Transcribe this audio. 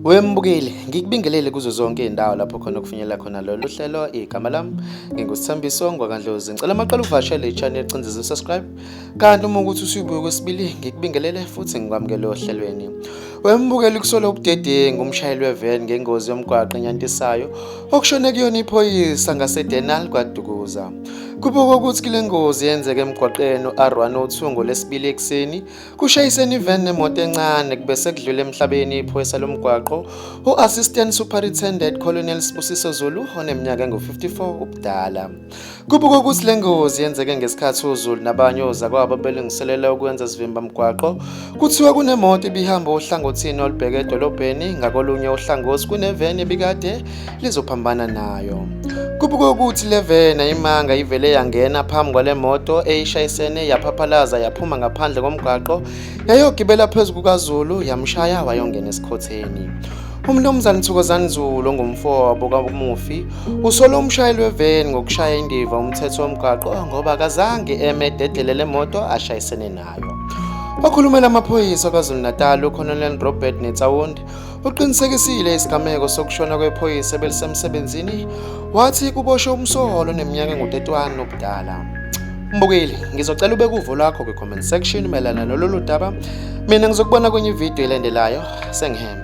Wembukeli, ngikubingelele kuzo zonke izindawo lapho khona okufinyelela khona lolu hlelo. Igama lami nginguSithembiso ngwakaNdlozi. Ngicela maqala uvakashele i-channel cindezela subscribe. Kanti uma ukuthi usuyibuye kwesibili ngikubingelele futhi ngikwamukele ohlelweni. Wembukeli kusolwa ubudedengu umshayeli wevan ngengozi yomgwaqo enyantisayo okushone kuyona iphoyisa ngaseDenal kwaDukuza. Kubukwa ukuthi kule ngozi yenzeke emgwaqeni u-R102 ngoLwesibili ekuseni Kushayisene iveni nemoto encane kube sekudlula emhlabeni iphoyisa lomgwaqo u-Assistant Superintendent Colonel Sibusiso Zulu oneminyaka engu-54 ubudala. Kubukwa ukuthi le ngozi yenzeke ngesikhathi uZulu nabanye ozakwabo belungiselela ukwenza isivimbamgwaqo. Kuthiwa kunemoto ibihamba ohlangothini olubheke edolobheni ngakolunye uhlangothi kuneveni ebikade lizophambana nayo. Kubukwa ukuthi le veni ayimanga ivele yangena phambi kwale moto eyishayisene yaphaphalaza yaphuma ngaphandle komgwaqo yayogibela phezu kukaZulu yamshaya wayongena esikhotheni. UMnumzane Thokozani Zulu ongumfowabo kamufi usola umshayeli weveni ngokushaya indiva umthetho womgwaqo ngoba akazange eme ededele le moto ashayisene nayo. Okhulumela amaphoyisa KwaZulu-Natal uColonel Robert Netsaundi Uqinisekisile isigameko sokushona kwephoyisa ebelisemsebenzini wathi kuboshwe umsolwa oneminyaka engu-31 ubudala. Mbukeli, ngizocela ubeke uvo lwakho kwi-comment section mayelana nalolu daba. Mina ngizokubona kwenye ividiyo elandelayo. Sengihembe.